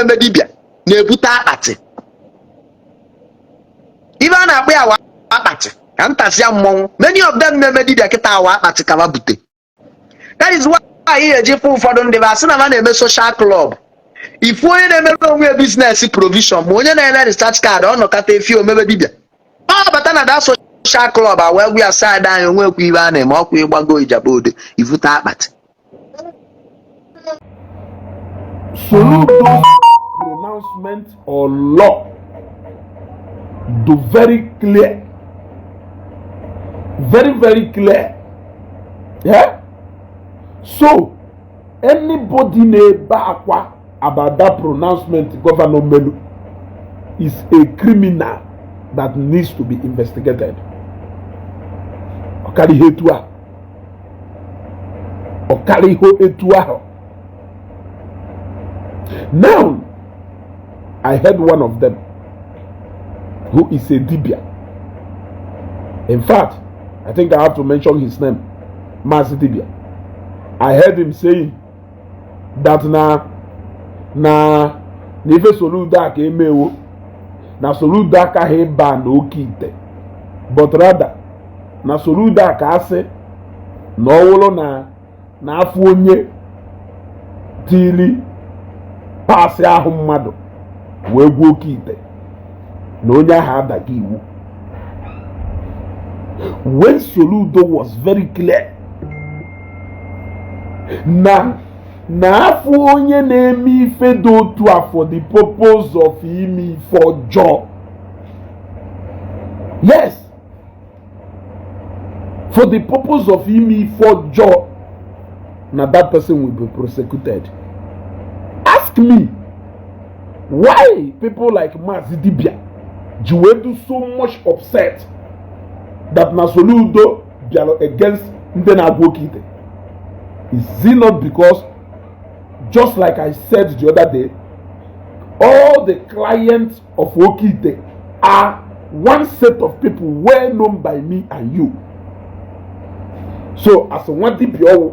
na-eme dibịa na-ebute akpatị. Ife a na-akpọ ya wa akpatị ka ntasịa mmọnwụ. Many of them na-eme dibịa kịta awa akpatị ka bute. That is why ị ga-eji fụ ụfọdụ ndị ba sị na ha na-eme social club. Ifu onye na-emere onwe ya business provision, ma onye na-ere recharge card, ọ nọkọta efi omebe dibịa, ọ bata na that social club a wee gwa ya side anyị onwekwa ibe a na-eme ọkwa ịgbago ijabode ivute akpatị. Soludo's pronouncement or law do very clear, very very clear, yeah. So anybody na-ebe akwa about that pronouncement Governor melu is a criminal that needs to be investigated. Ọ karịa ihe etu a, ọ karịa ihe etu ahụ. Now, I heard one of them who is a dibia. In fact, I think I have to mention his name, Mazi Dibia. I heard him saying that na ife Soludo a ka emewo na Soludo akaghị ịba na oke ite, but rather na Soludo a ka asị na ọ wụrụ na afọ onye tili paasị ahụ mmadụ wee gwuo oke ite na onye ahụ adaghị iwu, when Soludo was very clear na afọ onye na-eme ife dị otu a for the purpose of ime ife ọjọọ, yes, for the purpose of ime ife ọjọọ, na that person will be prosecuted. Ask me why people like Mazi Dibia ji wee do so much upset that na Soludo bịara against ndị na-agwọ oke ite. Is it not because, just like I said the other day, all the clients of Okite are one set of people well known by me and you? So as nwa dibịa ọwụ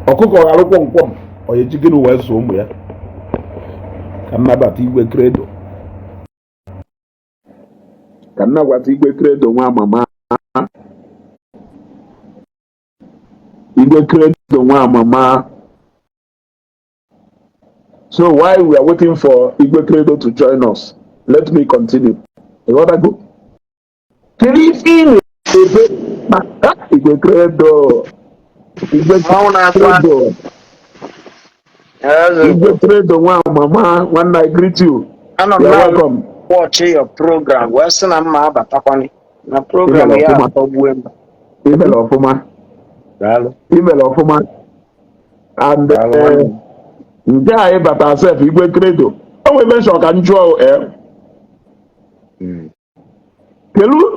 ọkụkọ ghara kwọmkwọm, ọ ya eji gịnị wee zụọ ụmụ ya? Ka m nabata Igwe Credo, ka m nabata Igwe Credo nwa mama, Igwe Credo nwa mama. So while we are waiting for Igwe Credo to join us, let me continue. Ịghọtago? Kedu ife ị na-ebe maka Igwe Credo? Igwe Mmanwụ na-akwa. Credo. Igwe Credo nwa mama, nwanne, I greet you. Anọ m You are na welcome. watch your program wee sị na mma abatakwana na program Imere ya ọfụma. atọgbue m. Imere ọfụma. Daalụ. Imere ọfụma. And Daalụ nwanne m. Nke a ịbata sef, Igwe Credo, o nwere mention ka m jụọ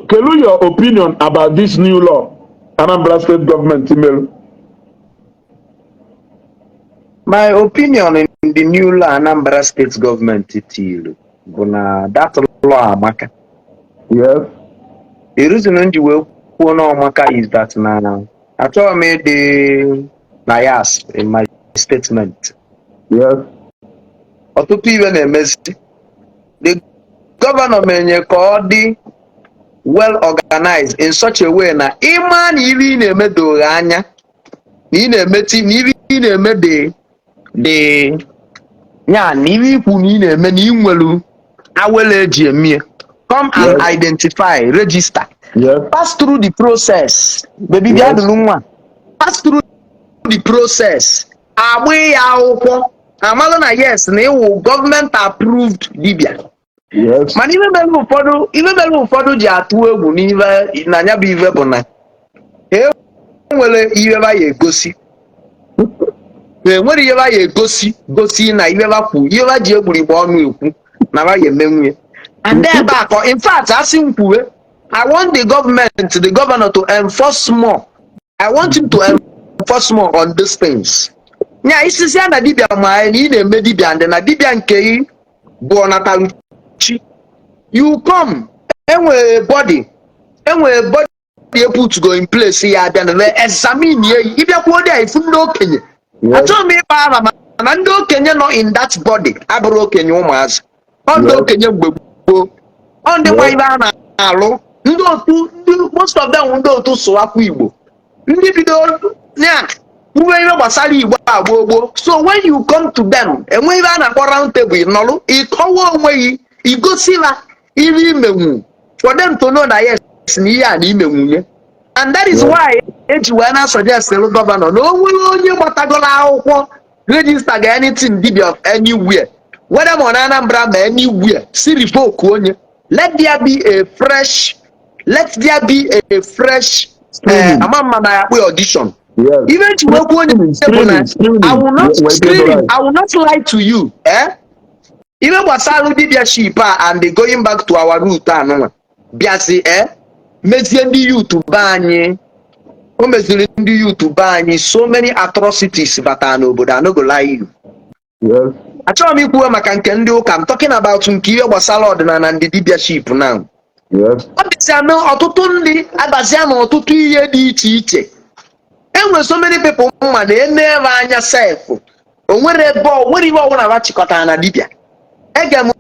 kelu your opinion about this new law Anambra State government melu? My opinion in the new law Anambra State government tilu bụ na that law amaka. The reason m ji wee kwuo na ọmaka is that na achọghị m ịdị bias in my statement. Ọtụtụ iwe na-emezi. The governor menye ka ọ dị well organized in such a way na ịma na ibe ị na-eme doro anya na ị na-emeti na ibe ị na-eme dị dị ya na ibe ikwu na ị na-eme na ị nwere awele eji eme ya. Come and identify, register, pass through the process. Baby, bịa. Duru nwa, pass through the process, agba ya akwụkwọ, amalụ na yes, na ịwụ gọọmenti approved dibia. Mana ife mere ụfọdụ ji atụ egwu n'ife na ya bụ ife bụ na e nwere ihe ba ya egosi, e nwere ihe ba ya egosi gosi na ihe ba kwu, ihe ba ji egburigbe ọnụ ekwu na ba ya emenwue. And ebe a ka, in fact, asị m kwuwe, I want the government, the governor to enforce more. I want him to enforce more on these things. Nya isisi ya na dibia ma anyị na ị na-eme dibia ndị na dibia nke ị bụ ọnataluchi, you come, enwere body, enwere body e put go in place ya abịa na examine ye. Ịbịakwuo dị a ifu ndị okenye. Achọghị m ịkpa aha ma Na ndị okenye nọ in that body abụrụ okenye ụmụazị, ọ ndị okenye mgbe gboo, ọ ndị nwa ibe a na-alụ, ndị otu, ndị most of them, ndị otu sụwakwa Igbo, ndị bido ya kwuwe ihe gbasara Igbo a gboo gboo. So when you come to them, enwe ihe a na-akpọ round table, nọrụ, ịkọwa onwe gị, igosi ha ihe imenwu for them to know na yes, na ihe a na imenwunye. And that is why eji wee na suggest governor na o nwere onye gbatagoro akwụkwọ register ga anything dibia of anywhere, whether ma ọ na Anambra ma anywhere, si revoke onye. Let there be a fresh Screening. Ama mma na ya akpụ ya audition. Even ji wee kwuo onye bụ na Screening, screening. I will not Wee screening. right. I will not lie to you, eh, ihe gbasara dibiaship a and the going back to our root anụnwa bịazi, eh, mezie ndị youth be anyị, o meziri ndị youth be anyị. So many atrocities batara n'obodo, I no go lie you. Achọrọ m ikwuwe maka nke ndị ụka. I'm talking about nke ihe gbasara ọdịnala, ndị dibiaship now. Ọ dịzịa na ọtụtụ ndị abazia na ọtụtụ ihe dị iche iche. Enwere so many people mma na ene anya sef, o nwere ebe o nwere ihe ọbụla ha chịkọtara na dibịa. Ege m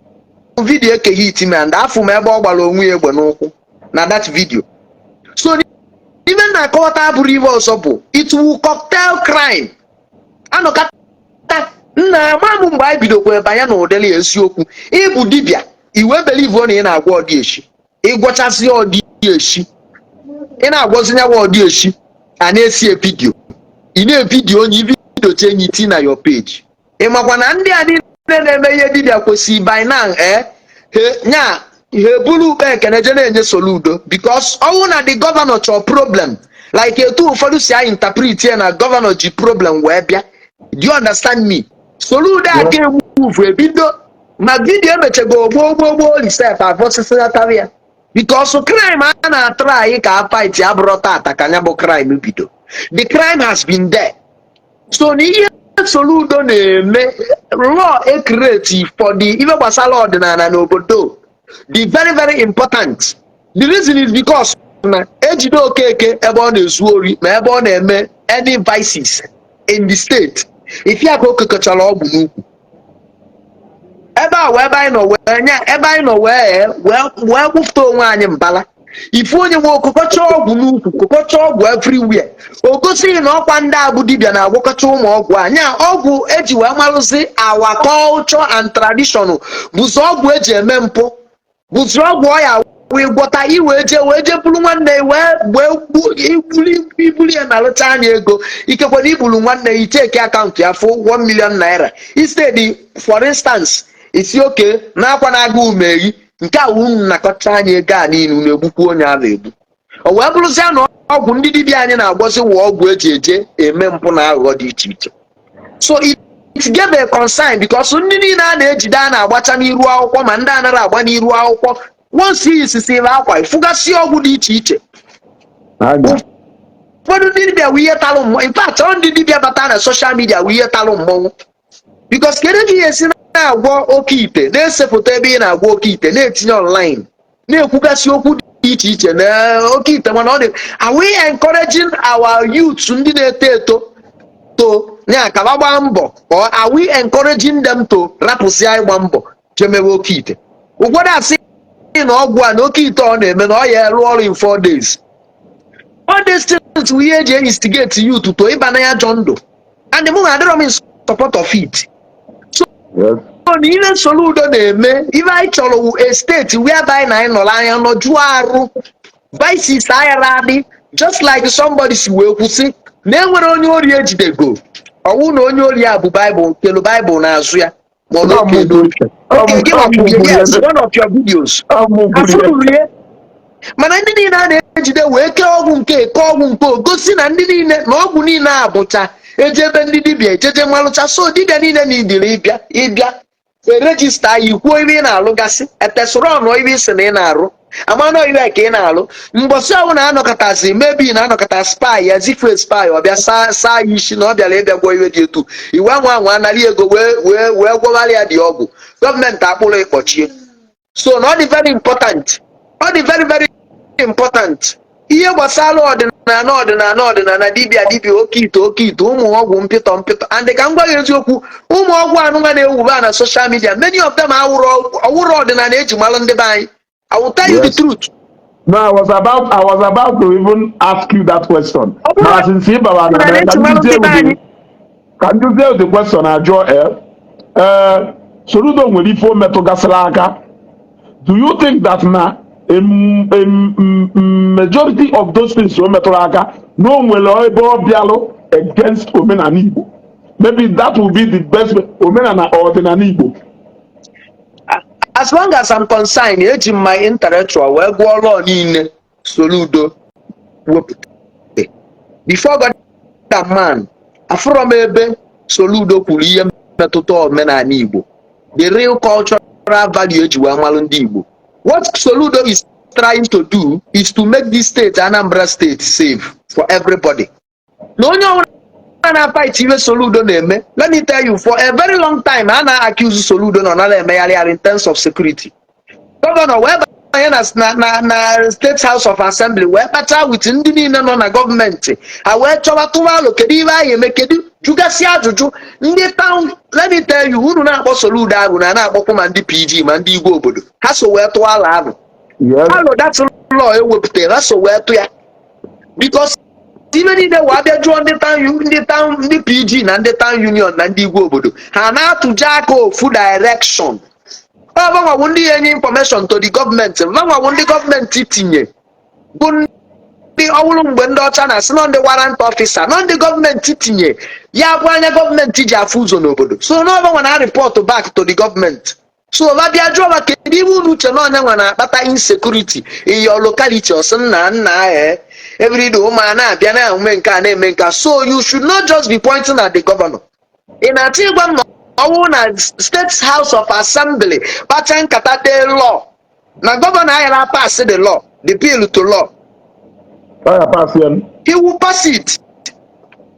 video ekeghị itime and afụ m ebe ọ gbara onwe ya egbe n'ụkwụ na that video. So ibe m na-akọwata abụrụ ihe ọzọ, bụ it will cocktail crime. Anọkata nna ama m mgbe anyị bidokwa banye na ụdịrị eziokwu ịbụ dibịa, iwe believe na ị na-agwọ ọdị eshi, ịgwọchasị ọdị eshi, ị na-agwọzi nyawa ọdị eshi, a na-esi video, ị na-e video onye video chenyi ti na your page. Ị makwa na ndị a niile na-eme ihe dibịa kwesịrị by now, eh, he nya ha eburu ukpe ekene je na-enye Soludo, because ọnwụ na the governor chọọ problem, like etu ụfọdụ si a interpret ya na governor ji problem wee bịa. Do you understand me? Soludo aka emuvu ebido ma video emechego gboo gboo gboo reset avọsịsịnatara ya, because crime a na-atụrụ anyị ka a fight abụrụ tata ka anya bụ crime bido. The crime has been there. So na ihe Soludo na-eme, law e create for the ife gbasara ọdịnala n'obodo dị very very important. The reason is because na ejide Okeke ebe ọ na-ezu ori ma ebe ọ na-eme any vices in the state, ifia ka o kekọchara ọgwụ n'ukwu ebe a wee ebe anyị nọ wee nye ebe anyị nọ wee gbufute onwe anyị mbala. Ifu onye nwe okokọcha ọgwụ n'ukwu, kokọcha ọgwụ everywhere, o gosighị na ọkwa ndị abụ dibịa na-agwakọcha ụmụ ọgwụ a nya ọgwụ eji wee malụzi our culture and tradition, bụzi ọgwụ eji eme mpụ, bụzi ọgwụ ọya wee gwọta iwee jee wee jee buru nwanne ya wee gbu ibuli ibuli ya na alụcha anya ego. Ikekwe na ibulu nwanne ya, icheki account ya fụ 1 million naira instead. For instance, isi oke na-akwa na-aga umeri nke a unu nakọcha anya ego a niile, unu egbukwa onye a na-egbu. O wee bụrụzia na ọgwụ ndị dibịa anyị na-agwọzi wụ ọgwụ eji eje eme mpụ na aghụghọ dị iche iche. So it gave a concern because ndị niile a na-ejide, a na-agbacha n'iru akwụkwọ, ma ndị anaghị agba n'iru akwụkwọ, once isisiri akwa ịfụgasị ọgwụ dị iche iche. Aga. Ụfọdụ ndị dibịa wụ ihe talụ mmọnwụ. In fact, ọ ndị dibịa bata na social media wụ ihe talụ mmọnwụ, because kedu ka ihe esi na-agwọ oke ite, na-ese foto ebe ị na-agwọ oke ite, na-etinye online, na-ekwugasị okwu dị iche iche na oke ite? Mana ọ dị, are we encouraging our youths, ndị na-eto eto to ya ka ha gbaa mbọ, or are we encouraging them to rapụsịa ịgba mbọ jemewe oke ite? Ụfọdụ asị na ọgwụ a na oke ite ọ na-eme na ọ ya rụ ọrụ in 4 days. All these things wụ ihe eji instigate youth to ịba na ya jọ ndụ, and mụ adịrọ m in support of it. So na ihe Soludo na-eme, ife anyị chọrọ wụ a state whereby na anyị nọrọ anya nọjuo arụ, vices aghara adị. Just like somebody si wee kwụsị na enwere onye ori ejidego, ọwụ na onye ori a bụ Bible kelu Bible n'azụ ya, ma ọ na oke oke gị ma, yes, one of your videos afụrụrie. Mana ndị niile a na-ejide wee kee ọgwụ nke eke ọgwụ nke o gosi na ndị niile na ọgwụ niile a bụcha eje ebe ndị dibịa ejeje malụcha. So dibịa niile na idiri ịbịa e register ya, ikwuo ibe ị na-alụgasị, etesụrụ ọnụ ibe isi na ị na-arụ, amanụ ibe ka ị na-alụ. Mbọsị ọbụla na-anọkọtazi mebi na anọkọta spy ya zifue spy, ọ bịa saa saa ya isi na ọ bịara ịbịa gwọ iwe dị etu iwe nwa nwa nara ego wee gwọgharị ya dị ọgwụ, gọọmenti akpụrụ ịkpọchie. So na ọ dị very important, ọ dị very very important. Ihe gbasara ọdịnala, ọdịnala, ọdịnala, dibịa, dibịa, oke ite, oke ite, ụmụ ọgwụ mpịtọ mpịtọ. And ka m gwa gị eziokwu, ụmụ ọgwụ anụnwa na-ewuba na social media, many of them awụrụ ọwụrụ ọdịnala eji malụ ndị be anyị. I will tell you the truth. No, I was about to even ask you that question. Ọ bụrụ Mana since ị bara na ọdịnala ka eji malụ ndị be anyị. Ka nduzie the question ajụọ, ee, Soludo nwere ife o metụgasịrị aka. Do you think that na a majority of those things o metụrụ aka na o nwere ebe ọ bịalụ against omenala Igbo? Maybe that will be the best way, omenala ọdịnala Igbo. As long as I'm concerned, eji m my intellectual wee gụọ law niile Soludo wepụta. Before God and man, afụrọ m ebe Soludo kwuru ihe mmetụta omenala Igbo, the real cultural value eji wee malụ ndị Igbo. What Soludo is trying to do is to make this state, Anambra State, safe for everybody. Na onye ọbụla na-fight iwe Soludo na-eme, let me tell you, for a very long time a na-accuse Soludo na ọ nara emegharị arụ in terms of security. Governor wee banye na State House of Assembly wee kpacha with ndị niile nọ na gọọmenti, ha wee chọwa tụwa alo, kedu ihe anyị eme, kedu jụgasị ajụjụ ndị town. Let me tell you, unu na-akpọ Soludo ahụ na na-akpọkwa ma ndị PG ma ndị igwe obodo, ha so wee tụọ alo ahụ. Alo that law ewepụtara, ha so wee tụ ya, because ibe niile wee abịa jụọ ndị town, ndị town, ndị PG na ndị town union na ndị igwe obodo, ha na-atụje aka ofu direction. Ọ banwawu ndị ya enye information to the gọọmenti, banwawu ndị gọọmenti tinye bụ ndị ọwụrụ mgbe ndị ọcha na-asị nọ ndị warrant officer nọ ndị gọọmenti tinye ya bụ anya gọọmenti ji afụ ụzọ n'obodo. So n'ọbanwa na report back to the gọọmenti. So ba bịa jụọ ma kedu ihe unu uche na ọnya nwa na-akpata insecurity in your locality, ọsị nna nna, ee, everyday ụmụ a na-abịa na-eme nke a, na-eme nke a. So you should not just be pointing at the governor. Ị na-achọ ịgwa m na ọwụ na State House of Assembly kpacha nkata dee law, na governor aghara pass the law, the bill to law? Ọ ya pass ya. He will pass it,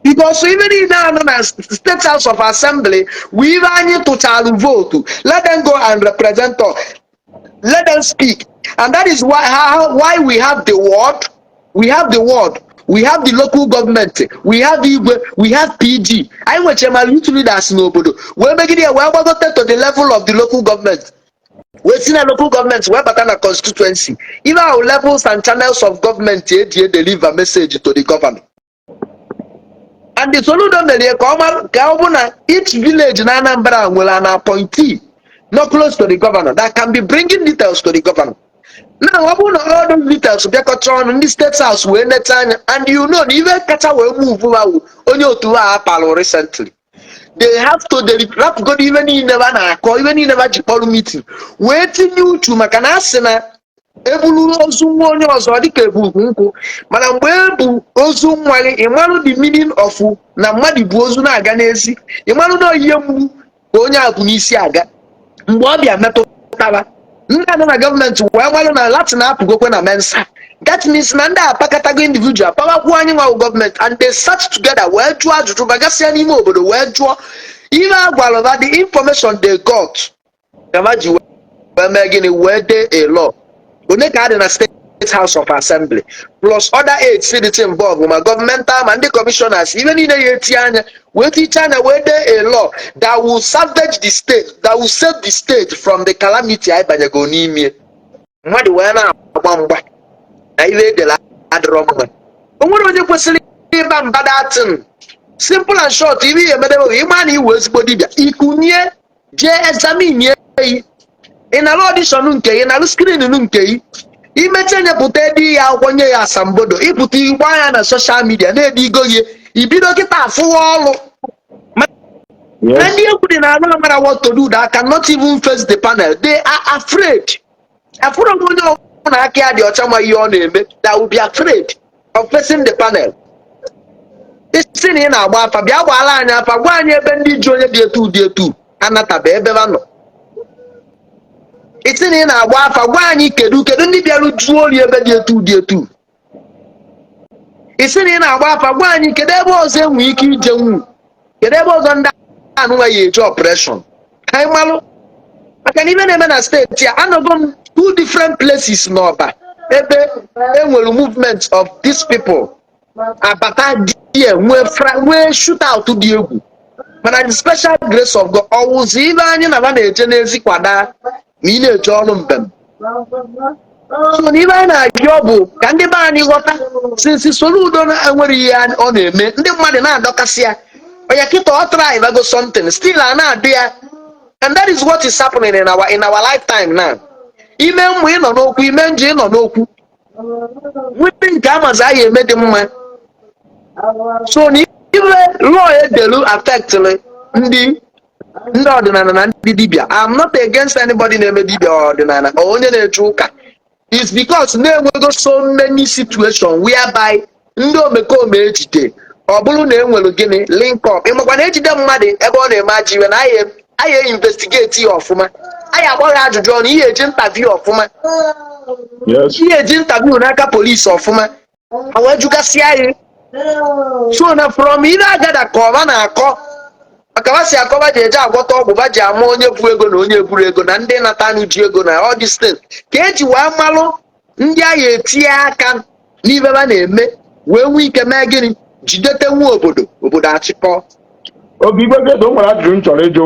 because ibe niile anọ na State House of Assembly wụ ibe anyị tụchalụ vote. Let them go and represent us, let them speak. And that is why we have the ward, we have the ward, we have the local government, we have igwe, we have PG. Anyị nwechara ma youth leaders n'obodo wee megide ya wee gbagote to the level of the local government, wee si na local government wee bata na constituency. Ibe ahụ levels and channels of government eji deliver message to the governor. And the Soludo mere ka ọ mara ka ọ bụ na each village na Anambra nwere an appointee not close to the governor that can be bringing details to the governor. Now, ọ bụrụ na all those details bịakọta ọnụ, ndị State House wee neta anya, and you know na ibe kacha wee move ha wụ onye otu ha apalụ recently, they have to rapụgodo ibe niile ba na-akọ, ibe niile ba ji kpọrọ meeting, wee tinye uchu, maka na a sị na ebulu ozu nwa onye ọzọ dịka ebu nkwụ. Mana mgbe ebu ozu nwa gị, ị marụ the meaning of na mmadụ bụ ozu na-aga n'ezi. Ị marụ na ihe mgbu ka onye a bụ n'isi aga. Mgbe ọ bịa metụtara ndị anọ na gọọmenti wee marụ na Latin apụgokwe na Mensa, that means na ndị apakatago individual pawakwuo anyị nwa gọọmenti. And they sat together wee jụọ ajụjụ, bagasịa n'ime obodo wee jụọ ihe a gwara ha. The information they got kama ji wee mee gịnị? Wee dee a law. One ka adị na State House of Assembly plus other aides dị involved, ma governmental ma ndị commissioners, ihe niile ya eti anya wee ticha anya wee dee a law that will salvage the state, that will save the state from the calamity anyị banyego n'ime. Mmadụ wee na-agba mgba na ihe edere adịrọ mma. O nwere onye kwesịrị ịba mba datin. Simple and short, ihe ihe emedebe, ịma na iwe ezigbo dibịa, ikunye jee examine eyi, ị nara audition nke gị, nalụ screening nke gị, imecha nyepụta ede ya akwụkwọ, nye ya asambodo, ịpụta igba ya na social media na-ede igo gị, ibido kịta afụwa ọlụ na ndị egwu dị na arụ amara what to do, that cannot even face the panel. They are afraid. Afụrụ m onye ọbụla aka ya dị ọcha ma ihe ọ na-eme that will be afraid of facing the panel. Isi na ị na-agba afa, bịa gbaala anyị afa, gwa anyị ebe ndị ji onye dị etu dị etu anataba ebe ha nọ. Isi na ị na-agba afa, gwa anyị kedu kedu ndị bịara juo ori ebe dị etu dị etu. Isi na ị na-agba afa, gwa anyị kedu ebe ọzọ enwe ike ije nwu, kedu ebe ọzọ ndị anụnwa ya eje operation, ka anyị malụ. Maka na ibe na-eme na steeti a, anọgo m two different places n'Ọba. Ebe enwere movement of these people abata die, nwee nwee shootout dị egwu, mana the special grace of God, ọwụzi ibe anyị na ba na-eje n'ezi kwada ma ị na-eje ọrụ mbem. So na ibe anyị na-ajụ bụ ka ndị be anyị ghọta, since Soludo na-enwere ihe ọ na-eme, ndị mmadụ na-adọkasị ya onye kịta ọ try bago something, still a na-adụ ya. And that is what is happening in our lifetime now. Ime mmụ ịnọ n'okwu, ime njọ ịnọ n'okwu, nwete nke amazi anyị eme dị mma. So na ibe law edelu affectịrị ndị ọdịnala na ndị dibịa. I'm not against anybody na-eme dibịa or ọdịnala or onye na-eche ụka. It's because na-enwego so many situation whereby ndị omekome ejide, ọ bụrụ na enwere gịnị link up. Ịmakwa na ejide mmadụ ebe ọ na-eme ajọ iwe, na anyị investigate ya ọfụma, anyị agbaghị ajụjụ ọnụ, ihe eji interview ọfụma, ihe eji interview n'aka polisi ọfụma, ha wee jụgasịa anyị. So na from ihe agada ka ọba na-akọ maka ba si akọba ji eje agwọta ọgwụ, ba ji ama onye bu ego na onye buru ego na ndị nata ji ego na all these things, ka eji wee malụ ndị agha etinye aka n'ibe ba na-eme, wee nwee ike mee gịnị? Jidete nwa obodo, obodo achịkọ. Oge Igwe Gedo, o nwere ajụjụ m chọrọ ịjụ.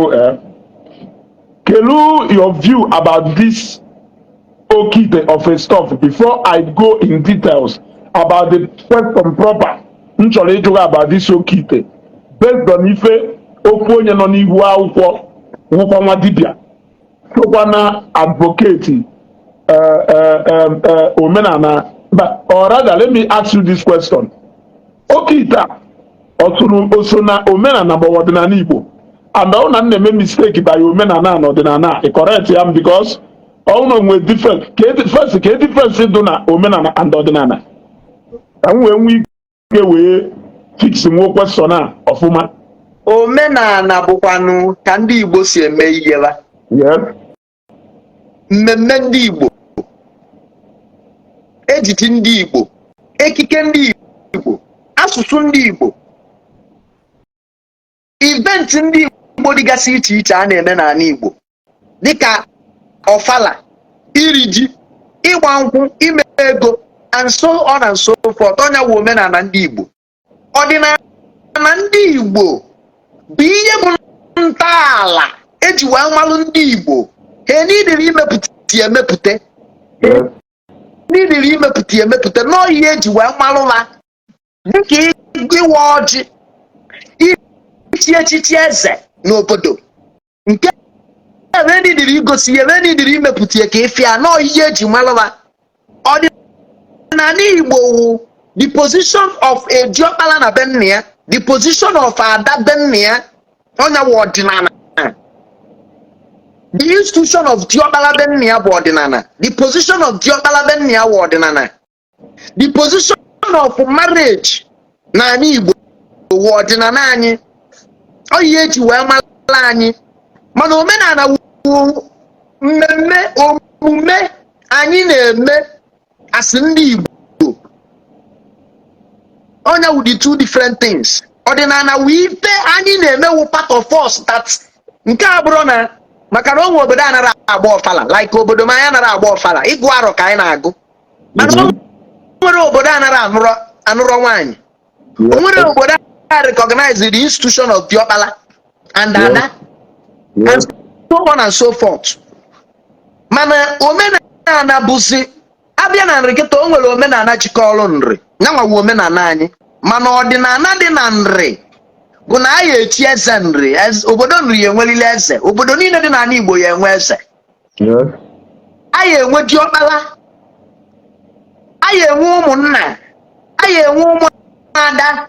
Kelu your view about this okite of a stuff before I go in details about the question proper m chọrọ ịjụ gị about this okite, based on ife okwu onye nọ n'ihu akwụkwọ nwụkwa nwa dibịa sokwa na advocate omenala. But or rather, let me ask you this question: okite a, ọ so na omenala ma ọ bụ ọdịnala Igbo? And ọ na m na-eme mistake by omenala na ọdịnala, ị correct ya m, because ọ na onwe different. First, ka difference dị na omenala and ọdịnala, ka m wee nwee ike wee fix nwo question a ọfụma. Omenala bụkwanụ ka ndị Igbo si eme ihe ha, mmemme ndị Igbo, ejiji ndị Igbo, ekike ndị Igbo, asụsụ ndị Igbo, event ndị Igbo dịgasị iche iche a na-eme n'ala Igbo, dịka ọfala, iri ji, ịgba nkwụ, ime ego, and so on and so forth. Ọnya wụ omenala ndị Igbo. Ọdịnala ndị Igbo bụ ihe bụ ntọala eji wee malụ ndị Igbo. Ha nidiri imepụta ya emepụta, nidiri imepụta ya emepụta nọọ ihe eji wee malụ ha, dịka ịwa ọjị, ichi echichi eze n'obodo, nke ebe nidiri igosi ya, ebe nidiri imepụta ya ka ịfịa nọọ ihe eji malụ ha. Ọdịnala Igbo wụ the position of a diọkpala na be nna ya, the position of ada be nna ya. Ọnya wụ ọdịnala. The institution of diọkpala be nna ya bụ ọdịnala. The position of diọkpala be nna ya wụ ọdịnala. The position of marriage n'ala Igbo wụ ọdịnala anyị. Ọ ihe eji wee mara anyị. Mana omenala wụ mmemme, omume anyị na-eme asị ndị Igbo. Ọnya wụ the two different things. Ọdịnala wụ ife anyị na-eme, wụ part of us, that nke a bụrụ na maka na onwe obodo anara agba ọfala, like obodo m, anyị anara agba ọfala, ịgụ arọ ka anyị na-agụ. Mana o nwere obodo anara anụrọ nwaanyị, o nwere obodo a recognize the institution of diọkpala and ada and so on and so forth. Mana omenala bụzi abịa na Nri kịta, o nwere omenala jikọrọ Nri nyanwawu omenala anyị. Mana ọdịnala dị na Nri bụ na a ya echi eze Nri. Obodo Nri ya enwerili eze, obodo niile dị n'ala Igbo ya enwe eze, a ya enwe diọkpala, a ya enwe ụmụnna, a ya enwe ụmụada,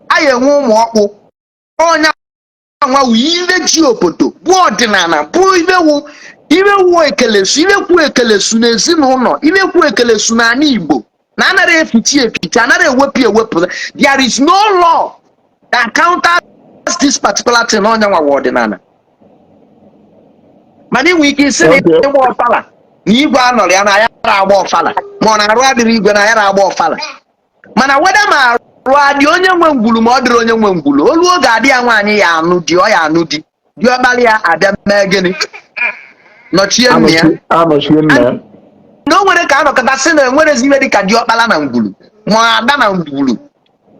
a ya enwe ụmụ ọkpụ. Ọnya nwa wụ ibe ji obodo bụ ọdịnala, bụ ibe wu ibe wu ekelesu, ibe kwu ekelesu n'ezinụlọ, ibe kwu ekelesu n'ala Igbo, na anara efichi efichi, anara ewepụ ewepụ. There is no law that counters this particular thing. Ọnya nwa wụ ọdịnala. Mana ị nwere ike isi na ịgba ọfala na igwe anọrọ ya na ya agba ọfala, ma ọ na-arụ adịrị igwe na ya agba ọfala. Mana weda ma arụ adị onye nwe ngwulu, ma ọ dịrị onye nwe ngwulu, olu oge adị ya nwaanyị ya anụ di, ọ ya anụ di, diọkpara ya abịa mee gịnị? Nọchie nna ya. Anọchie nna ya. Na o nwere ka anọkọta sị na enwerezi ihe dịka diọkpala na ngwuru, ma ada na ngwuru,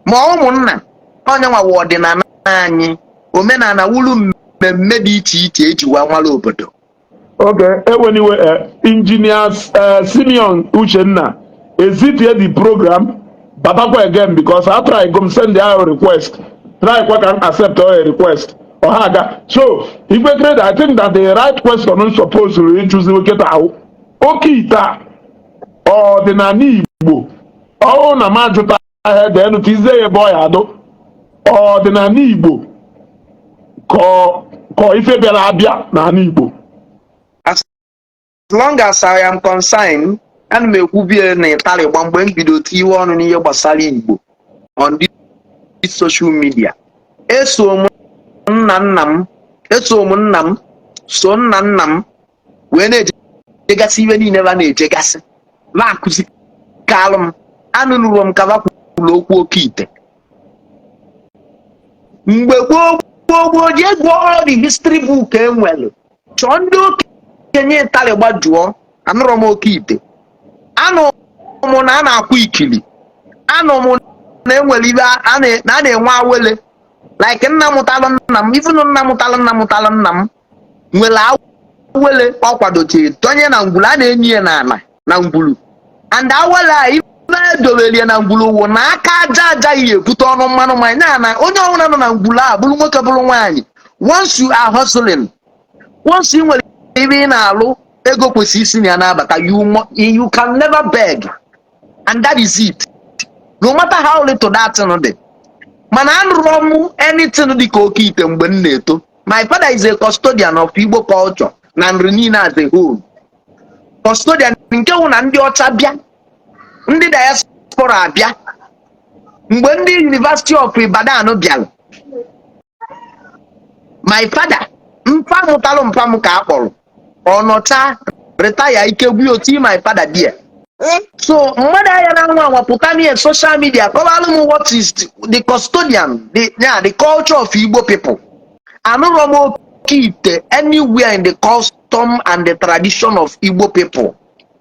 ma ụmụnna. Onye nwawa ọdịnala anyị, omenala wuru mmemme dị iche iche eji wee mara obodo. Okay, eweniwe, Engineer Simeon Uchenna, ezitie the program, batakwa again, because I try go send the request, try kwa can accept all request. Ohaga. So, Igwe Credo, I think that the right question I'm supposed to choose nkịta ahụ. Oke ite a, ọdịnala Igbo, ọhụụ na m ajụta ahịa denu tizie ya ebe ọ ya adụ. Ọdịnala Igbo ka ọ ife bịara abịa n'ala Igbo. As long as I am concerned, ana m ekwubie na ịtarị gba mgbe m bido tiwe ọnụ n'ihe gbasara Igbo on this social media. Eso m nna nna m, eso m nna m, so nna nna m wee na-ejegasị ihe niile ba na-ejegasị na-akụzi kalụ m. Anụnụrụ m ka ba kwuru okwu oke ite mgbe gboo gboo gboo. Jee gụọ all the history book e nwere, chọọ ndị okenye ịtarị gbajụọ. Anụrọ m oke ite, anụ m na a na-akwụ ikili, anụ m na enwere ibe na a na-enwe awele, like nna mụtalụ nna m, even nna mụtalụ nna mụtalụ nna m nwere awele ọ kwadotere donye na ngwulu a na-enyi ya n'ala na ngwulu. And awele a, ife edobelie na ngwulu wụ na aka aja aja ya ebute ọnụ mmanụ mmanya ya na onye ọbụla nọ na ngwulu a, bụrụ nwoke, bụrụ nwaanyị. Once you are hustling, once ị nwere ebe ị na-alụ, ego kwesịrị isi na ya na-abata. You can never beg, and that is it, no matter how little that thing dị. Mana anụrụ m anything dị ka oke ite mgbe m na-eto. My father is a custodian of Igbo culture na nri niile as a whole, custodian nke wụ na ndị ọcha bịa, ndị diaspora abịa. Mgbe ndị University of Ibadan bịara, my father, mpa mụtalụ mpa m ka a kpọrọ ọnọcha retire ike gbuo oti my father there. So mmadụ anya na nwa anwa pụta n'ihe social media kọwalụ m what is the custodian, the, yeah, the culture of Igbo people. Anụrọ m oke ite anywhere in the custom and the tradition of Igbo people.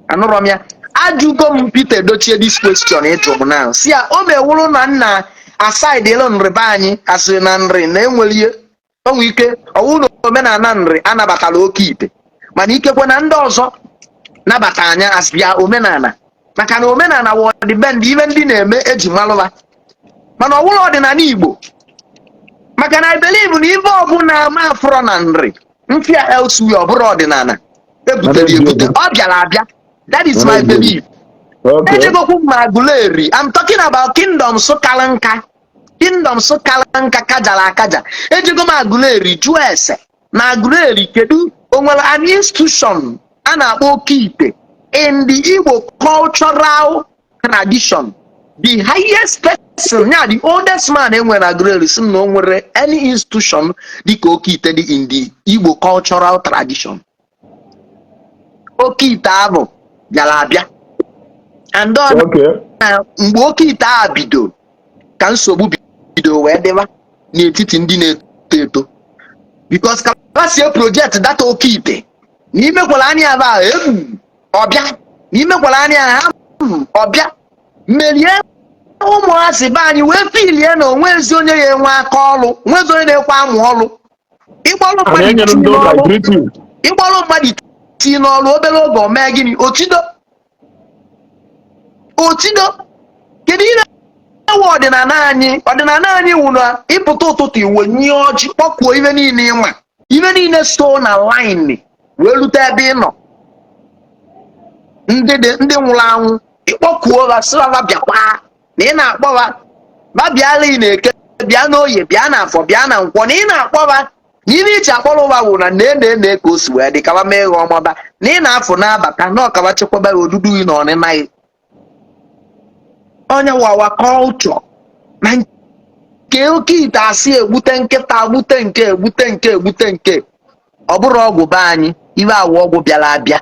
Anụrọ m ya. Ajụgo m Peter Edochie this question ịjụ m now, si ya o mewụrụ na nna aside elu nri be anyị asịrị na nri na enwere ihe o nwere ike ọwụ na omenala nri anabatala oke ite, mana ikekwe na ndị ọzọ nabata anya as bịa omenala, maka na omenala wụ ọdịbendị, ibe ndị na-eme eji malụba, mana ọwụrụ ọdịnala Igbo, maka na I believe na ife ọbụla ama afọrọ na nri mfịa elsewhere, ọ bụrụ ọdịnala ebutere ebute, ọ bịara abịa. That is my belief. Ejegokwu m Aguleri. I'm talking about kingdoms kara nka, kingdoms kara nka, kajara akaja. Ejego m Aguleri jụọ ese na Aguleri, kedu o nwere an institution a na-akpọ oke ite in the Igbo cultural tradition? The highest person ya, the oldest man enwere na Aguleri, si na o nwere any institution dịka oke ite dị in the Igbo cultural tradition. Oke ite ahụ bịara abịa, and ọ na mgbe oke ite a bido ka nsogbu bido wee dịba n'etiti ndị na-eto eto, because ka ha sie project data oke ite na imekwala anya ba egwu ọbịa, na imekwala anya ha ọbịa merie ụmụazị be anyị wee filie na onwe ezi onye ya enwe aka ọlụ, nwezi onye na-ekwe amụ ọlụ. Ịgbalụ Anyị mmadụ enyere tii ndị ụka n'ọlụ, greet you. ịgbalụ mmadụ tii n'ọlụ, obere oge o mee gịnị? Otido, otido. Kedu ihe ewu ọdịnala anyị? Ọdịnala anyị wụ na ịpụta ụtụtụ, iwe nye ọjị, kpọkwuo ibe niile ịma, ibe niile so na line wee rute ebe ị nọ, ndị dị ndị nwụrụ anwụ, ịkpọkuo ha, sị ha bịakwa na ị na-akpọ ha, ba bịala. Ị na-eke, bịa n'oye, bịa na afọ, bịa na nkwọ, na ị na-akpọ ha, na ibe iche akpọrọ ụwa wụ na nee nee nee ka o si wee dị kaba mee gha ọmọba na ị na-afụ na-abata na ọkaba chekwaba ya odudu gị na ọnịna gị. Onye wawa culture na nke oke ite asị egbute nkịta, gbute nke, egbute nke, egbute nke, ọ bụrụ ọgwụ be anyị, ibe awụ ọgwụ bịara abịa.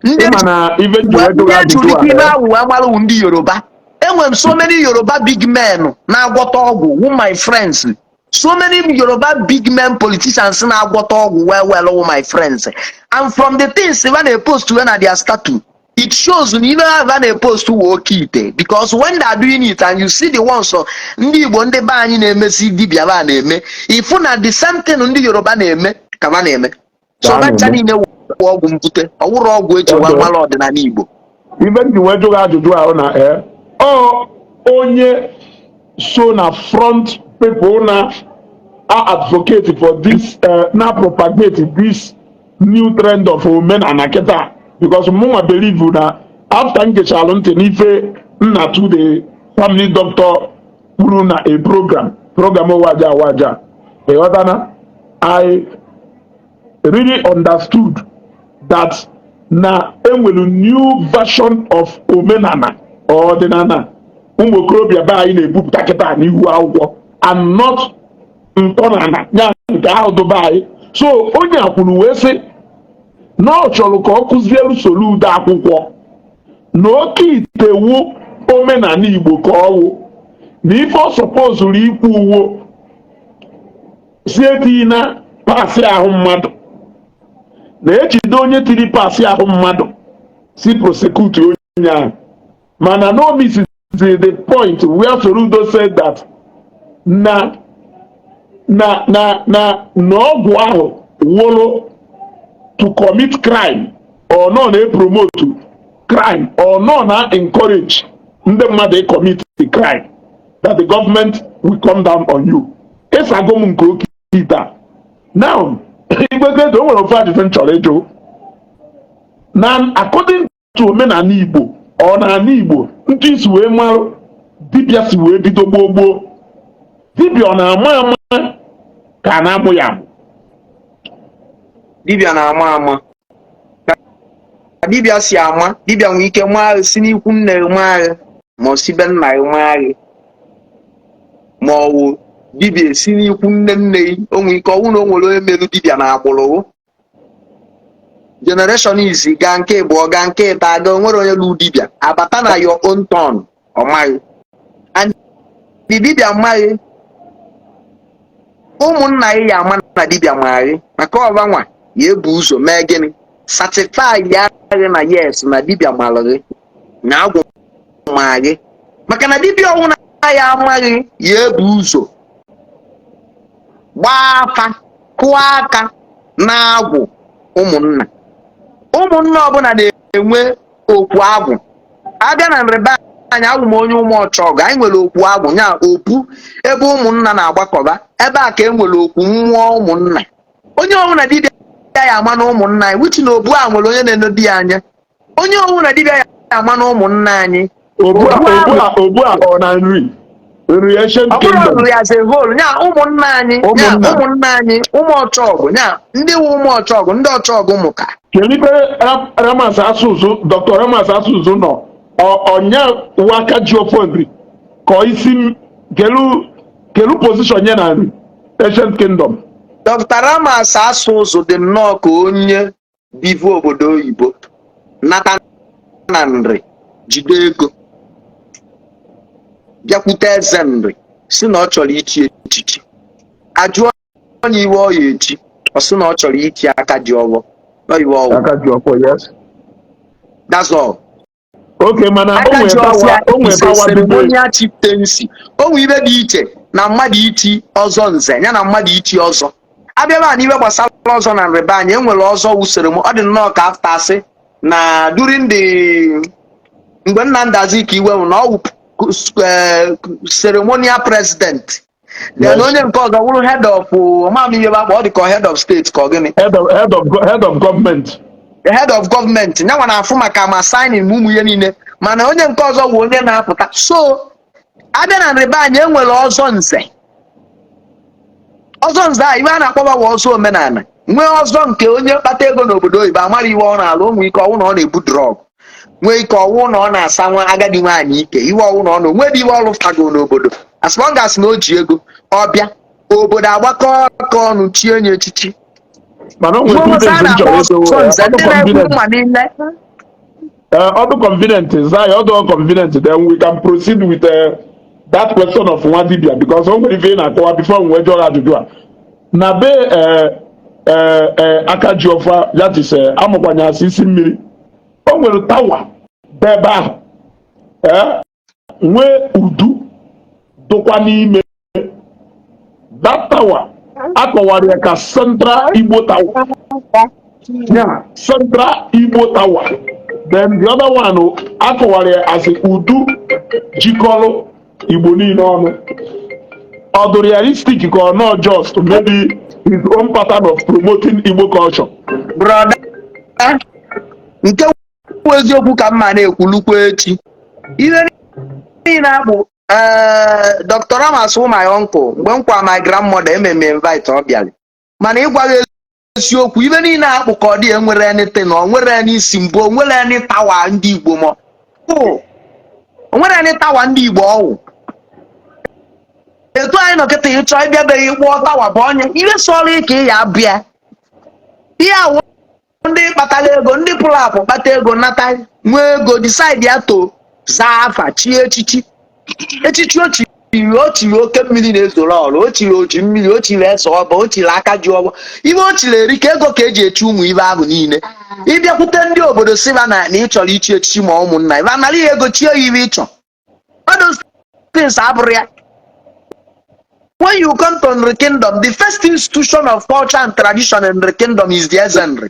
Ndị Ịma na ife nji wee ndị jụrụ ajụjụ ejuru a ime awụ wee malụ ndị Yoruba. Enwere m so many Yoruba big men na-agwọta ọgwụ wụ my friends, so many Yoruba big men politicians na-agwọta ọgwụ well well wụ my friends, and from the things ha na-epost we na their status. It shows na ihe ahụ a na-epost wụ oke ite, because when they are doing it and you see the ones so ndị Igbo, ndị be anyị na-emesi dibịa ba na-eme, ifu na the same thing ndị Yoruba na-eme ka ba na-eme. So Ka a bancha na-eme. niile wụ ọgwụ mbute, ọwụrụ ọgwụ eji wee mara ọdịnala Igbo. Ife m ji wee jụrụ ajụjụ ahụ na ọ onye so na front people na a advocate for this, na propagate this new trend of omenala kịta, because mụnwa believe na after m gechalụ ntị n'ife nna to the family doctor kwuru na a program waja waja, ịghọtana, I really understood that na enwere new version of omenala ọdịnala ụmụ okorobịa be anyị na-ebupụta kịta n'ihu akwụkwọ and not ntọnala ya nke ahụ dụbe anyị. So onye a kwuru wee sị na ọ chọrọ ka ọ kụziere Soludo akwụkwọ na oke ite wu omenala Igbo, ka ọ wụ na ife ọ sọpozuru ikwu uwo si etinye na parts ahụ mmadụ, na-ejide onye tiri parts ahụ mmadụ, si prosecute onye ahụ. Mana no miss the point where Soludo said that na ọgwụ ahụ wụrụ to commit crime or nọ na-promote crime or nọ na encourage ndị mmadụ commit the crime, that the government will come down on you. Ịsago m nke oke ite a. Now, Igwe, o nwere ofu ajụjụ m chọrọ ịjụ. Na according to omenala Igbo, ọ n'ala Igbo ntụ isi wee marụ dibịa si wee bido gboo gboo, dibịa ọ na-ama ama ka a na-amụ ya amụ? Dibịa na-ama ama. Ka dibịa si ama, dibịa nwere ike maa si n'ikwu nne gị maa gị, ma ọ si be nna gị maa gị, ma ọ wụ dibịa esi n'ikwu nne nne gị. O nwere ike ọwụ na o nwere onye merụ dibịa na agbụrụ generation izi gaa, nke ịbụọ gaa, nke ịta aga, o nwere onye lụ dibịa abata na your own turn, ọ maghị. And the dibịa maghị, ụmụnna gị ya ama na dibịa maghị, maka ọba nwa ya ebu ụzọ mee gịnị? Certify ya gị na yes, na dibịa malụ gị, na agwụ ma gị. Maka na dibịa ọnwụ na ya amaghị, ya ebu ụzọ gbaa afa, kụọ aka na agwụ ụmụnna. Ụmụnna ọbụla na-enwe okwu agwụ. Abịa na nrịba anyị, awụ m onye ụmụ ọchọgụ, anyị nwere okwu agwụ, nya opu ebe ụmụnna na-agbakọba. Ebe a ka e nwere okwu mmụọ ụmụnna. Onye ọbụla dibịa ya ama na ụmụnna anyị wuchi na obu a nwere onye na-eno di ya anya. Onye ọbụla dibịa ya ama na ụmụnna anyị. Obu a, obu a, obu a, ọ na nri nri ancient Ọ bụrụ kingdom? Nri as a whole, nya ụmụnna anyị, nya Ụmụnna. Ụmụnna anyị, ụmụ ọchọgụ, nya ndị wụ ụmụ ọchọgụ, ndị ọchọgụ mụka. Kedu ibe Ramas Asụsụ, Dr. Ramas Asụsụ nọ ọnya waka ji ofe nri ka ọ isi m kelu kelu position ya na nri ancient kingdom? Dr. Ramas asụ ụzụ dị nnọọ ka onye bivu obodo oyibo nata na nri, jide ego, bịakwute eze nri, si na ọ chọrọ ichi echichi. Ajụọ onye iwe ọ ya echi, ọ sị na ọ chọrọ ichi aka ji ọghọ. Ọ iwe ọwụ. Aka ji ọfọ, yes. That's all. Okay, mana o Aka nwere ji power ọfịa o nwere is a power dịbe ceremonial chieftaincy. O nwere ibe dị iche na mmadụ ichi ọzọ nze ya na mmadụ ichi ọzọ. Abịaba na iwe gbasara ọzọ na nrịba anyị, enwere ọzọ wusere m. Ọ dị nnọọ ka after asị na during the mgbe Nnamdi Azikiwe nwụ, na ọ wụ ceremonial president, then onye nke ọzọ wụrụ head of ọmamihe bụ akpa, ọ dị ka head of state ka ọ gịnị? Head of government. The head of government nyanwa na-afụ maka ma signing ma ụmụ ihe niile, mana onye nke ọzọ wụ onye na-apụta. So abịa na nrịba anyị, enwere ọzọ nze. Ọzọ nze a, iwe a na-akpọba bụ ọzọ omenala. Nwee ọzọ nke onye kpata ego n'obodo oyibo, amara iwe ọ na-alụ. O nwee ike ọwụ na ọ na-ebu drug, nwee ike ọwụ na ọ na-asa nwa agadi nwaanyị ike, iwe ọwụ na ọ na onwe dị iwe ọrụ fago n'obodo. As long as na o ji ego, ọbịa obodo agbakọ aka ọnụ chie nye echichi. Mana o nwere Nwe two ọzọ a things m na-akpọ chọrọ ịtụ ọzọ nze, ọdụ ndị na-ekwu convenient mma niile. Ọdụ convenient zaa ya, ọdụ convenient, then we can proceed with that question of nwa dibia, because o nwere ife ị na-akọwa before m wee jụọ gị ajụjụ a na be aka ji ọfa, that is, amụkwanye asị isi mmiri. O nwere tower dị ebe ahụ, ee, nwee udu dụkwa n'ime that tower. Akọwara ya ka Central Igbo Tower ya, Central Igbo Tower. Then the other one, akọwara ya as udu jikọrọ Igbo niile ọnụ. Ọ dị realistic ka ọ not just maybe his own pattern of promoting Igbo culture? Brother, nke bụ eziokwu ka mma na-ekwulukwa echi, ihe niile akpụ ee, Dr. Ramas wụ my uncle. Mgbe m kwa my grandmother ememe invite, ọ bịara. Mana ịgwa gị eziokwu, ibe niile akpụ ka ọ dị, enwere anything, o nwere any isi mbụ, o nwere any tower ndị Igbo, ma o nwere any tower ndị Igbo. Ọwụ etu anyị nọ kịta, ịchọ ịbịabeghị kpụọ tower bụ onye ihe sọrọ ike ya abịa. Ihe awụ ndị kpatara ego, ndị pụrụ apụ kpata ego, nata nwee ego, decide ya to zaa afa, chie echichi. Echichi o chiri, o chiri oke mmiri na-ezoro ọrụ, o chiri oji mmiri, o chiri eze ọba, o chiri aka ji ọgbọ. Ibe o chiri eri ka ego ka eji echi ụmụ ibe ahụ niile. Ịbịakwute ndị obodo siba na ị chọrọ ichi echichi, ma ụmụnna ibe anara ya ego chie ya ibe ịchọ. All those things abụrụ ya. When you come to Nri Kingdom, the first institution of culture and tradition in Nri Kingdom is the Eze Nri.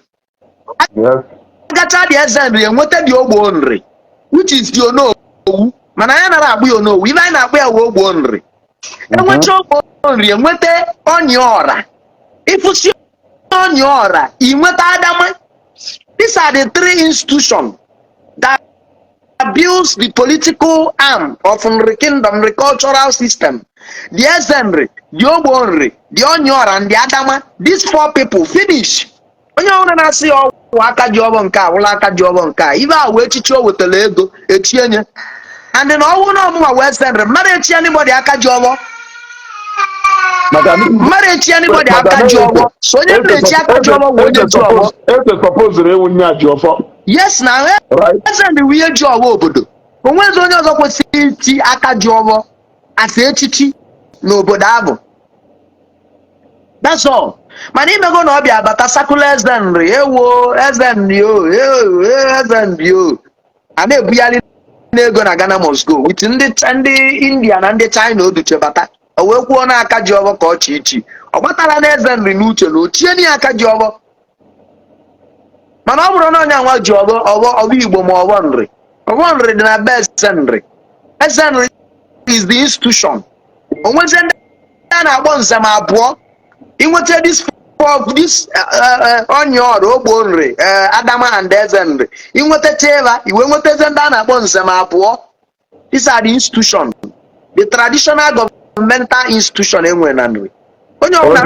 Agacha the Eze Nri, enweta the Ogbo Nri, which is the Onowu. Mana anyị nara akpụ ya Onowu, ibe anyị na-akpụ ya wee Ogbo Nri. Enwecha Ogbo Nri, enweta Ọnya Ọra. Ịfụsi Ọnya Ọra, inweta Adama. These are the three institutions that builds the political arm of Nri Kingdom, Nri cultural system. The Eze Nri, the Ogbo Nri, the Onyeora, and the Adama. These four people finish. Onye ọbụla na-asị ya ọgwụ aka ji ọbọ nke a wụla aka ji ọbọ nke a, ibe a wee echichi o wetara ego echie nye. And na ọnwụ na ọmụnwa wee Eze Nri, mmadụ echi anybody aka ji ọbọ. Maka Mmadụ echi anybody aka ji ọbọ. So onye m na-echi aka ji ọbọ bụ onye ji ọbọ. Eze supposed ịwụ nye ji ọfọ. Yes na. Right? Eze Nri wụ ihe ji ọbọ obodo. Onwezi onye ọzọ kwesịrị iti aka ji ọbọ asa echichi n'obodo ahụ. That's all. Mana imego na ọ bịa bata sakụla Eze Nri, ewo, Eze Nri o, ewo, Eze Nri o, a na-ebugharị n'ego na Ghana must go with ndị India na ndị China oduche bata, o wee kwuo na aka ji ọbọ ka ọ chi ichi ọ gbatara na Eze Nri n'uche na ochie na ya aka ji ọbọ. Mana ọ bụrụ na onye nwa ji ọbọ ọbọ ọbọ Igbo, ma ọbọ Nri, ọbọ Nri dị na be Eze Nri. Eze Nri is the institution. Onwezi ndị a na-akpọ nzem abụọ. Inweta this four, this Ọnya Ọrụ, Ogbo Nri, Adama and Eze Nri, inwetacha ebe iwe nwetazie ndị a na-akpọ nzem abụọ. These are the institution, the traditional governmental institution enwere na Nri. Onye ọbụla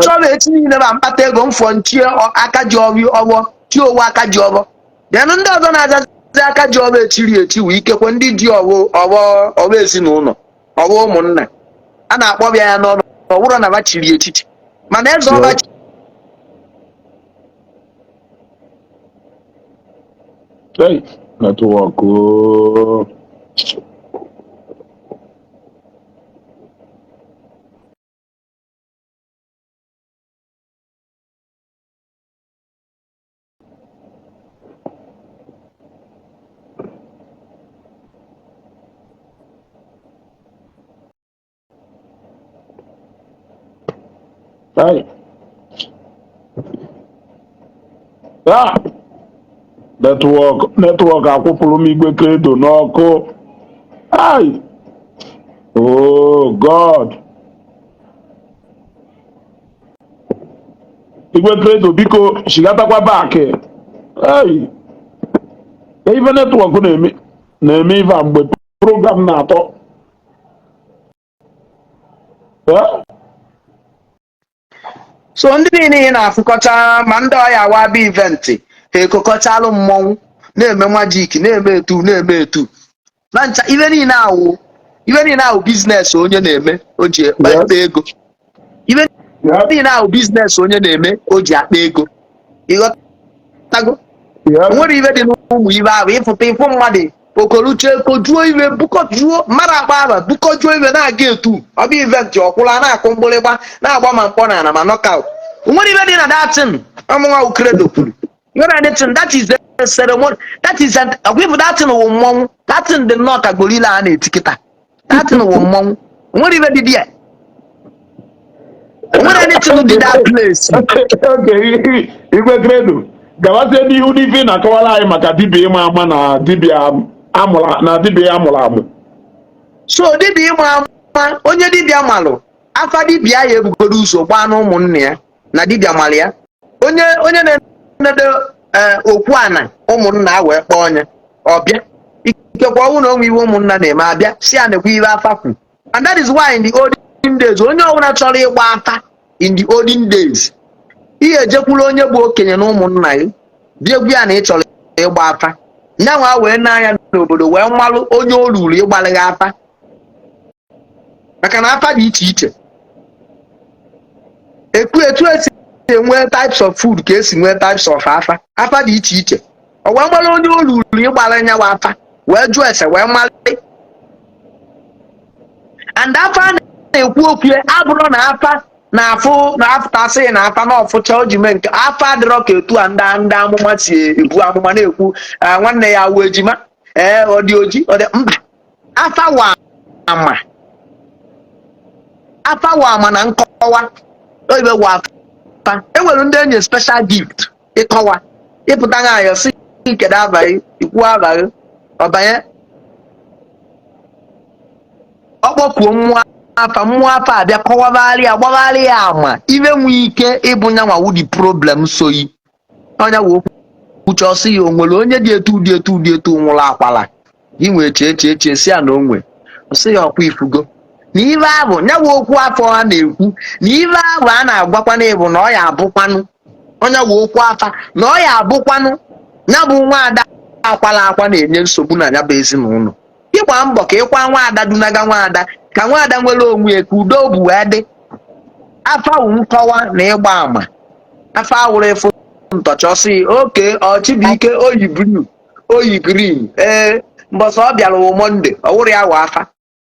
chọrọ echi niile ma mkpata ego mfọ nchie aka ji ọbụ ọbọ chi owu aka ji ọbọ. Then ndị ọzọ na-azazi aka ji ọbọ echiri echi wee ikekwe ndị ji ọbụ ọbọ ọbọ ezinụlọ, ọbọ ụmụnna a na-akpọbịa ya n'ọnụ, ọ bụrụ na ba chiri echichi, mana eze ọba. Hey, network. Oh. Hey. Ah, network, network akwụpụrụ m Igwe Credo n'ọkụ. Ai. Oh God. Igwe Credo, biko shigatakwa back. Hey. Ife network na-eme ife a mgbe program na-atọ. Eh? So ndị niile ị na-afụkọcha, ma ndị ọya wa bịa event, ha ekokọchalụ mmọnwụ, na-eme magic, na-eme etu, na-eme etu na ncha. Ife niile awụ, ife niile awụ business onye na-eme o ji akpa ego. Ife niile awụ business onye na-eme o ji akpa ego. Ịghọtago? Nwere ife dị n'ụmụ ibe ahụ. Ịfụta ịfụ mmadụ okoluche kojuo iwe, bukọjuo mmadụ akpa aba, bukọjuo iwe, na-aga etu ọbịa event, ọkwụla na-akụ mgbịrịgba, na-agba ma mkpọ na ana ma knockout. Nwere ife dị na that thing. Ọmụnwa Credo kwuru nwere anything that is a ceremony. That is an ọgwa that thing wụ mmọnwụ. That thing dị nnọọ ka gorilla a na-eti kịta. That thing wụ mmọnwụ. Nwere ibe dị there. Nwere anything dị that place. Okay, Igwe Credo, gawazie n'ihu n'ife ị na-akọwara anyị maka dibịa ịma ama na dibịa amụrụ na dibịa amụrụ amụ. So dibịa ịma ama, onye dibịa malụ afa, dibịa ya ebugoro ụzọ gbaa na ụmụnne ya na dibịa malụ ya, onye na-enedo okwu ana ụmụnna wee kpọọ onye ọbịa, ikekwe ọnwụ na onwe iwe ụmụnna na-eme, abịa si ya nekwa iwe afa kwu. And that is why in the olden days, onye ọbụla chọrọ ịgba afa in the olden days, ihe ejekwuru onye bụ okenye na ụmụnna gị, bịa egwu ya na ị chọrọ ịgba afa, nyanwa wee na-anya n'obodo wee malụ onye o ruru ịgbalị gị afa, maka na afa dị iche iche. Eku etu esi enwe types of food ka esi nwee types of afa. Afa dị iche iche. O wee mara onye o ruru ịgbara nyawa afa, wee jụọ ese, wee malị. And afa a na-ekwu okwu ya abụrụ na afa na-afụ na afụtasị na afa na ọfụcha o ji mee nke afa adịrọ ka etu a ndị amụma si ebu amụma na-ekwu, "Ah, nwanne ya awụ ejima, ee, ọ dị oji, ọ dị mba." Afa wa ama, afa wa ama na nkọwa oyibe wa afa. Enwere ndị enye special gift ịkọwa, ịpụta nwaanyị sị, "Kedu abalị?" Ikwu abalị, ọbanye, ọ kpọkuo mmụọ afa, mmụọ afa abịa kọwagharị ya, gbagharị ya ama ibe nwee ike ịbụ nyanwa wụ the problem. Soyi ọnya wee okwuche, ọsị ya o nwere onye dị etu dị etu dị etu nwụrụ akwala inwe chee chee chee, si ya na o nwe, ọsị ya ọkwa ifugo na ibe ahụ nyawa okwu afọ a na-ekwu na ibe ahụ a na-agwakwana ịbụ na ọ ya abụkwanụ onye wee okwu afa na ọ ya abụkwanụ ya bụ nwaada akwala akwa na-enye nsogbu na ya bụ ezinụlọ. Ịgba mbọ ka ịkwa nwaada dunaga nwaada ka nwaada nwere onwe ya, ka udo bụ wee dị. Afa wụ nkọwa na ịgba ama. Afa awụrụ ịfụ ntọchọ ọsị oke ọchịbụike oyi blue, oyi green, ee, mbọsị ọ bịara wụ Monday, ọ wụrụ ya wụ afa.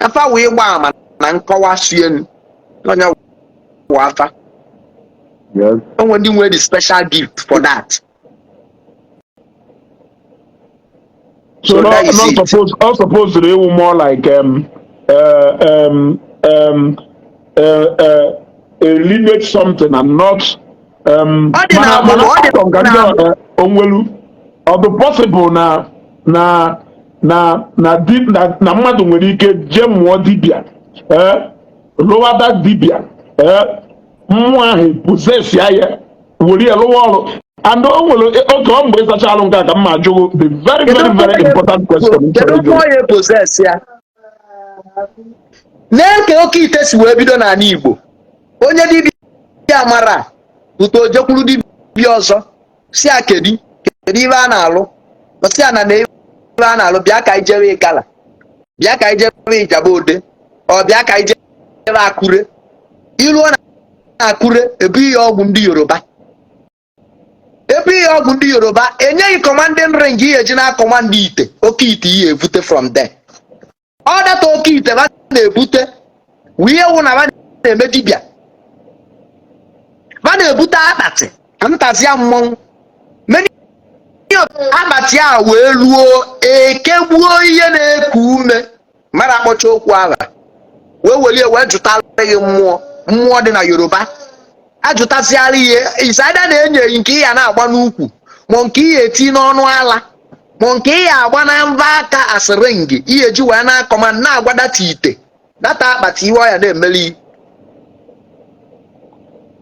Afa wụ ịgba ama na nkọwa sienu onye wụ afa. Onwe ndị nwere the special gift for that. So, So not, that is not it. supposed, not supposed to be more like a lineage something and not Ọ dị mana na mana agbụrụ, ọ dị achọrọ m ka na ndị agbụrụ. Onwelu ọ dị possible na na di na mmadụ nwere ike jee mụọ dibịa, lụwa that dibịa, mmụọ ahụ possess ya, ya were ya lụwa ọrụ. And o nwere oge ọ mgbe ịsacha alụ nke a ka m ma jụrụ the very Kedu very very mmụọ important question m kedu chọrọ ịjụ. mmụọ ya possess ya na-eke oke ite si wee bido n'ala Igbo? Onye dibịa mara pụta, ojekwuru dibịa ọzọ si a, kedu ibe a na-alụ?" Ọ sị ya na ebe a na-alụ, "Bịa ka anyị jebe Ịgala, bịa ka anyị jebe Ijaba Ode, ọ bịa ka anyị jebe Akure." Iruo na Akure, ebu ihe ọgwụ ndị Yoruba, ebe ihe ọgwụ ndị Yoruba enyeghị commanding ring, ihe eji na command ite oke ite ihe ebute from there. Ọ data oke ite ba na-ebute wụ ihe wụ na ba na-eme dibịa, ba na-ebute akpati ntazia mmọnwụ many of akpati a wee ruo ekegbuo ihe na-eku ume mmadụ, akpọcha okwu agha wee welie wee jụtara gị mmụọ, mmụọ dị na Yoruba ajụtasịara ihe isaida na-enye nke ị ya na-agba n'ukwu, ma nke ị ya eti n'ọnụ ala, ma nke ị ya agba na mba aka asịrịngị ihe eji wee na-akọma na-agwa data ite data akpati iwe ọya na-emeli.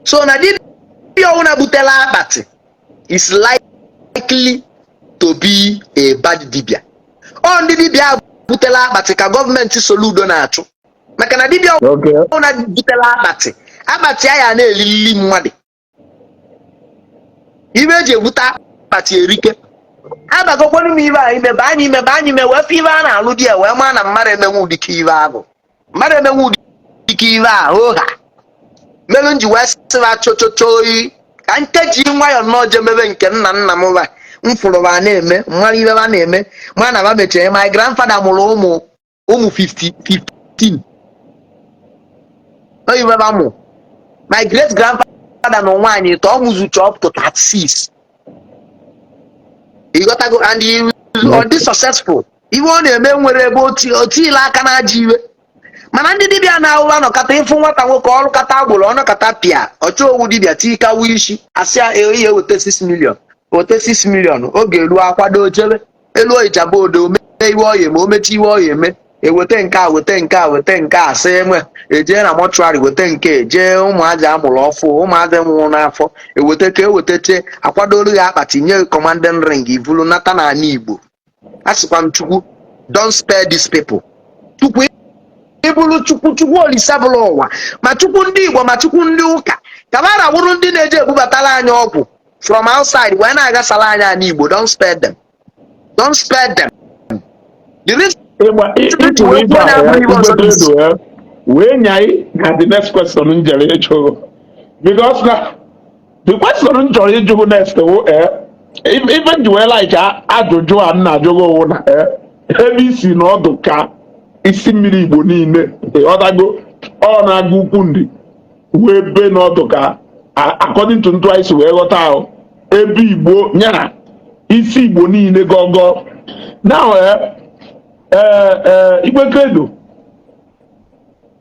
So na dibịa ọbụla butela akpati is likely to be a bad dibịa. Ọ ndị dibịa butela akpati ka gọọmenti Soludo na-achụ, maka na dibịa ọbụla butela akpati, akpati a ya na-elili mmadụ. Ibe eji ebute akpati erike abagokwanụ m ibe a ime baa n'ime baa n'ime wee fụ ibe a na-alụ di ya, wee maa na mmadụ emenwu ụdịka ibe ahụ, mmadụ emenwu ụdịka ibe ahụ ha merụ m ji wee sịba chochocho oyi ka nkeji nwayọọ nnọọ jee mebe nke nna nna m ba m fụrụ ba na-eme mmadụ ibe ba na-eme ma na ba mechie. My grandfather mụrụ ụmụ ụmụ 50 15 oyibe ba mụ. My great grandfather na nwaanyị tọ mụzucha up to 36. Ịghọtago? And ọ dị successful. Ihe ọ na-eme nwere ebe o tiile aka na ajọ iwe. Mana ndị dibịa na-ahụ anọkata ịfụ nwata nwoke ọrụkata agbụrụ, ọnọkata pịa ọchọ owu dibịa tikawu isi, asị ya ihe weta 6 million, weta 6 million. Oge eruo, akwado chebe elu ịchaba odo mee iwe ọ ya eme, o mechi iwe ọ ya eme, eweta nke a, weta nke a, weta nke a, sị enwe ejee na mortuary, weta nke jee ụmụazị amụrụ ọfụ, ụmụazị nwụrụ n'afọ, eweta ka ewetache, akwadoro ya akpati, nye commanding ring, ivulu nata n'ala Igbo. A sịkwa m Chukwu, don't spare these people. Chukwu, ịbụrụ Chukwu, Chukwu Olise bụrụ ụwa, ma Chukwu ndị Igbo, ma Chukwu ndị ụka, ka mara wụrụ ndị na-eje ebubatara anyị ọgwụ from outside wee na-agasala anyị ala Igbo. Don't spare them, don't spare them. The reason Ịgba ikwuru ife a ya Igwe Credo ya wee nyai na the next question m jere ịjụ, because na the question m chọrọ ịjụ next wụ ife m ji wee like ajụjụ a m na-ajụghị owu na ebe isi na ọdụ ka isi mmiri Igbo niile, ịghọtago, ọ na-aga ukwu ndị wee be n'ọdụ ka according to ntụ anyị si wee ghọta ahụ ebe Igbo nyara isi Igbo niile gọgọ now. Igwe Credo,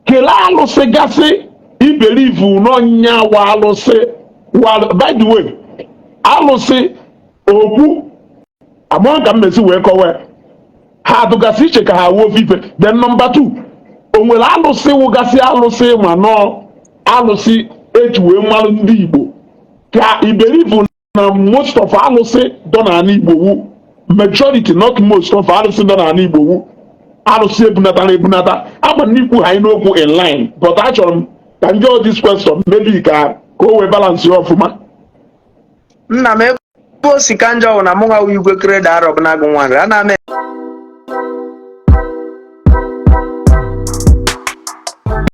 kelee alụsị gasị iberivu n'ọnya wa alụsị wa. By the way, alụsị okwu amụọ ka mmesi wee kọwa ha dụgasị iche ka ha wuo ofe ife. Then number two, o nwere alụsị wụgasị alụsị ma nọọ alụsị eji wee malụ ndị Igbo, ka iberivu na most of alụsị dọ n'ala Igbo wu, majority, not most of alụsị dọ n'ala Igbo wu alụsị ebunatara ebunata? Ama n'ikwu ha anyị n'okwu in line, but achọrọ m ka m jụọ this question, maybe ka o wee balance ya ọfụma. Nna m, ebe o si ka njọ bụ na mụ nwa Igwe Credo Arọbụnagụ nwanri ana m